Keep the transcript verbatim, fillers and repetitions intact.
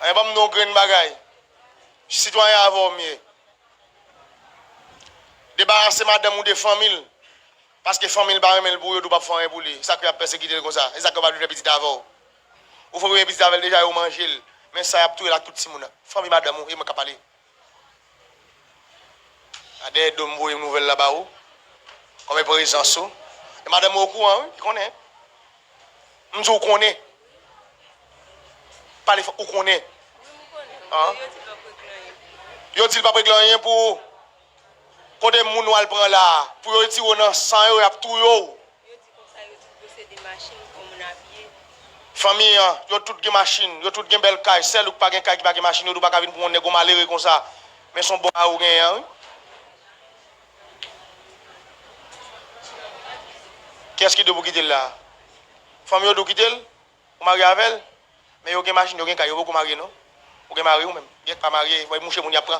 Anyen ban m non grenn bagay. Sitwayen avè w m ye. Debarase madanm ou de fanmi l. Paske fanmi l pa renmen l pou yo di w p ap fè anyen pou li. E sa k fè y ap pèsekite l konsa. E sa k fè yo p ap vle fè pitit avè w. Ou fè premye pitit avè l deja, yo manje l. Men sa y ap touye l ak tout timoun nan. Fanmi madanm ou, e mwen k ap pale. A dèyè do m voye nouvèl la ba ou. Kòm e prezans ou. E madanm ou okouran, wi, li konnen. M di w konnen. Pale fò, ou konnen. An? Yo di l p ap regle anyen pou ou. Kote moun w al pran la a? Pou yo retire w nan san yo, y ap touye w. Yo di konsa, yo di l posede machin, kòm moun abiye. Fanmi an, yo tout gen machin, yo tout gen bèl kay. Sèl ou k pa gen kay, ki pa gen machin, yo di w pa ka vin pou yon nèg, yon malere konsa. Men se yon bon mari w genyen an, wi. Kiyès ki di w pou kite l la a? Fanmi yo di w kite l? Ou marye avè l? Men yo gen machin, yo gen kay, yo poko marye non. Ou gen mari ou menm? Gen k pa marye, mouche moun y ap pran.